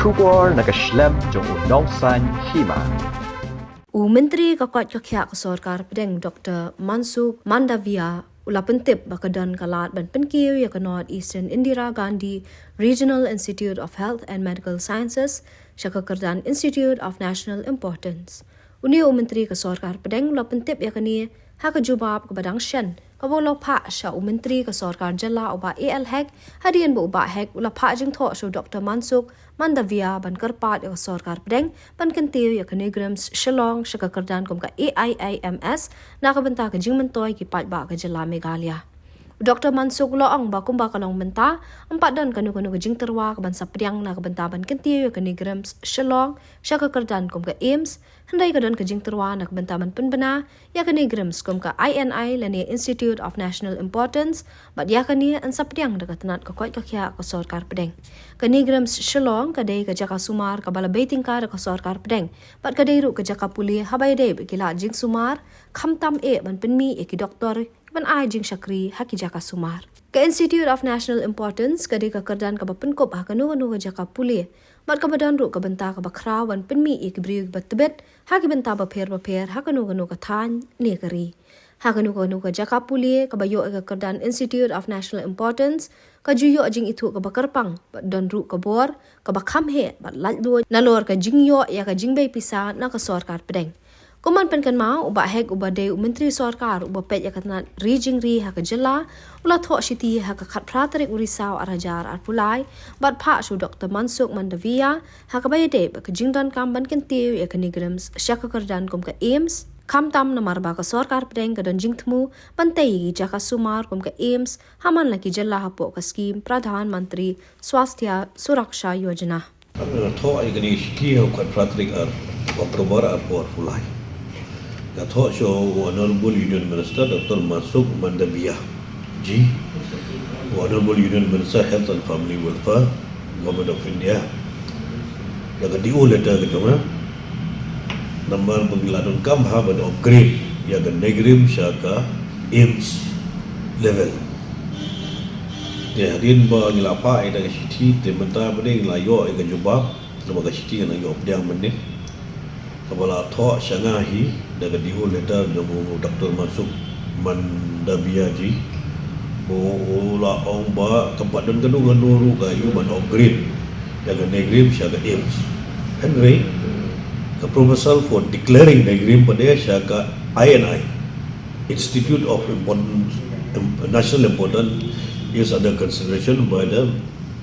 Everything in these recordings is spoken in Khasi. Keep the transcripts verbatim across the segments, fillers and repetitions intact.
Khubor na ka shlem jong u nongsaiñ hima. U Myntri ka koit ka khiah ka sorkar pdeng, Doctor Mansukh Mandaviya, u la pyntip ba ka don ka lad ban pynkiew ïa ka North Eastern Indira Gandhi Regional Institute of Health and Medical Sciences sha ka kyrdan Institute of National Importance. Une u Myntri ka sorkar pdeng u la pyntip ïa kane ha ka jubab kaba dang shen kaba u la phah sha u Myntri ka sorkar jylla, u Bah A L Hek, hadien ba u Bah Hek u la phah jingthoh sha u Doctor Mansukh Mandaviya ban kyrpad ïa ka sorkar pdeng ban kyntiew ïa ka NEIGRIHMS Shillong sha ka kyrdan kum ka A I I M S na ka bynta ka jingmyntoi ki paidbah ka jylla Meghalaya. U Doctor Mansukh u la ong ba kumba ka long mynta, ym pat don kano kano ka jingtyrwa kaban sa pdiang na ka bynta ban kyntiew ïa ka NEIGRIHMS Shillong sha ka kyrdan kum ka AIIMS, hynrei ka don ka jingtyrwa na ka bynta ban pynbna ïa ka NEIGRIHMS kum ka I N I lane Institute of National Importance, bad ïa kane yn sa pdiang da ka tnat ka koit ka khiah ka sorkar pdeng. Ka NEIGRIHMS Shillong ka dei ka jaka sumar kaba la bei tyngka da ka sorkar pdeng, bad ka dei ruh ka jaka pule haba ïadei bad ki lad jingsumar, khamtam eh ban pynmih ïa ki doktor ban ai jingshakri ha ki jaka sumar. Ka Institute of National Importance ka dei ka kyrdan kaba pynkup ha kano kano ka jaka pule, bad kaba don ruh ka bynta kaba khraw ban pynmih ïa ki briew kiba tbit ha ki bynta bapher bapher ha kano kano ka thaiñ ne ka ri. Ha kano kano ka jaka pule kaba ïoh ïa ka kyrdan Institute of National Importance, ka ju ïoh jingithuh kaba kyrpang, bad don ruh ka bor kaba kham heh bad laitluid nalor ka jingïoh ïa ka jingbei pisa na ka sorkar pdeng. Kumban pynkynmaw, u Bah Hek uba dei u Myntri Sorkar uba peit ïa ka tnat ri jingri ha ka jylla, u la thoh shithi ha ka khatphra tarik u Risaw ar hajar arphew lai, bad phah sha u Doctor Mansukh Mandaviya ha kaba ïadei bad ka jingdonkam ban kyntiew ïa ka NEIGRIHMS sha ka kyrdan kum ka AIIMS, khamtam namar ba ka sorkar pdeng ka don jingthmu ban tei ïa ki jaka sumar kum ka AIIMS ha man la ki jylla hapoh ka skhim Pradhan Mantri Swasthya Suraksha Yojana. Nga thoh ïa kane ka shithi ha u khatphra tarik ar October arphew arphew lai. Nga thoh sha u Honorable Union Minister Doctor Mansukh Mandaviya ji, u Honorable Union Minister Health and Family Welfare, Government of India. Ïa ka D O letter ka jong nga, namar ba ngi la donkam ha ban upgrade ïa ka NEIGRIHMS sha ka AIIMS level. Te hadien ba ngi la phah ïa ka shithi, te mynta pat ngi la ïoh ïa ka jubab, namar ka shithi ngi la ïoh pdiang mynnin. Kaba la thoh sha nga hi da ka D O letter jong u Doctor Mansukh Mandaviya ji, ba u la ong ba kam pat don kano kano ruh ka ïoh ban upgrade ïa ka NEIGRIHMS sha ka AIIMS. Hynrei ka proposal for declaring NEIGRIHMS pat dei sha ka I N I, Institute of Important, National Importance, is under consideration by the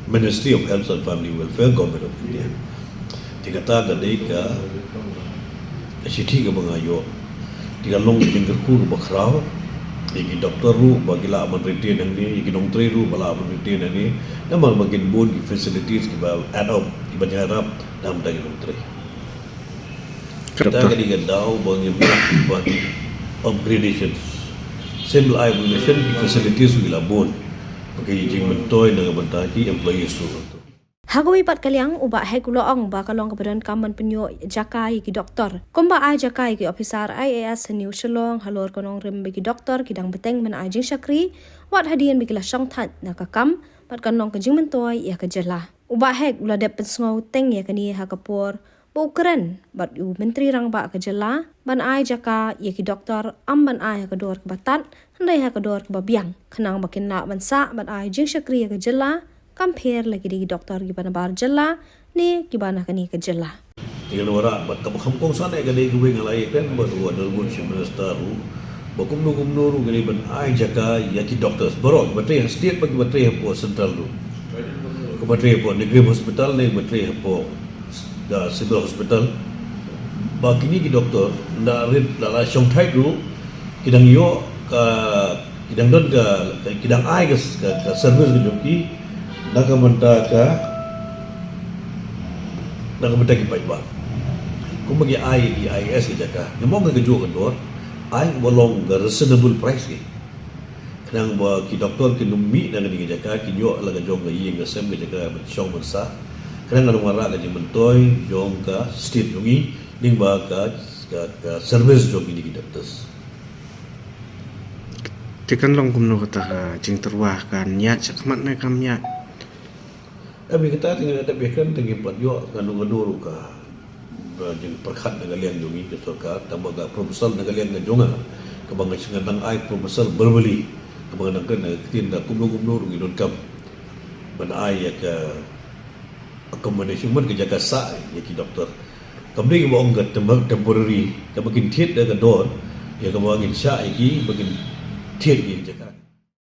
Ministry of Health and Family Welfare, Government of India. Te kata ka dei ka, ka shithi kaba nga ïoh. Te ka long ka jingkyrkhu kaba khraw ïa ki doktor ruh ba ki lah ban retain hangne, ïa ki nongtrei ruh ba lah ban retain hangne, namar ba kin bun ki facilities kiba add up, kiba ïarap na ka bynta ki nongtrei. Kata ka dei ka daw ba ngim lah ban upgradation. Same like upgradation, ki facilities ruh ki la bun ba ki jingmyntoi na ka bynta ki employees ruh. Ha kawei pat ka liang, u Bah Hek u la ong ba ka long kaba donkam ban pynïoh jaka ïa ki doktor, kumba ai jaka ïa ki ophisar I A S ha New Shillong halor ka nongrim ba ki doktor ki dang bteng ban ai jingshakri, wat hadien ba ki la shongthait na ka kam, bad kan long ka jingmyntoi ïa ka jylla. U Bah Hek u la dep pynsngew teng ïa kane ha ka por ba u kren bad u Myntri Rangbah ka jylla ban ai jaka ïa ki doktor, ym ban ai ha ka dor kaba tad, hynrei ha ka dor kaba biang, khnang ba kin lah ban sah bad ai jingshakri ïa ka jylla, kam pher la ki dei ki doktor kiba nabar jylla ne kiba na kane ka jylla. Te ka la wanrah bad kaba kham kongsan eh ka dei kawei nga la ïakren bad u Honorable Chief Minister ruh, ba kumno kumno ruh ka dei ban ai jaka ïa ki doctors baroh kiba trei ha state bad kiba trei hapoh central ruh, kiba trei hapoh NEIGRIHMS Hospital ne kiba trei hapoh ka Civil Hospital, ba kine ki doktor ynda rit la la shongthait ruh, ki dang ïoh ka, ki dang don ka, ki dang ai ka, ka, ka service ka jong ki na ka bynta ka, na ka bynta ki paidbah. Kumba ki ai ki I A S ka jaka, ngim ong ka kajuh ka dor, ai ba long ka reasonable price ki, khnang ba ki doktor kin ym mih na kane ka jaka, kin ïoh la ka jong ka ïing ka sem, ka jaka ban shong ban sah, khnang ka long wanrah ka jingmyntoi jong ka state jong ngi lyngba ka, ka, ka service jong kine ki doctors. Te kan long kumno kata ka jingtyrwa, kan ïaid shakhmat ne kam ïaid? Em, ïa kata te ngi la dep ïakren, te ngi pat ïoh kano kano ruh ka, ba jingpyrkhat na ka liang jong ngi ka sorkar, tang ba ka proposal na ka liang ka jong nga, kaba nga shu nang ai proposal verbally, kaba nga nang kren na ka ktien, da kumno kumno ruh ngi donkam ban ai ïa ka accommodation, man ka jaka sah ïa ki doktor. Kam dei ba ong ka tem-, temporary, kaba kin thied da ka dor, ïa kaba ngin shah ïa ki, ba kin thied ïa ka jaka.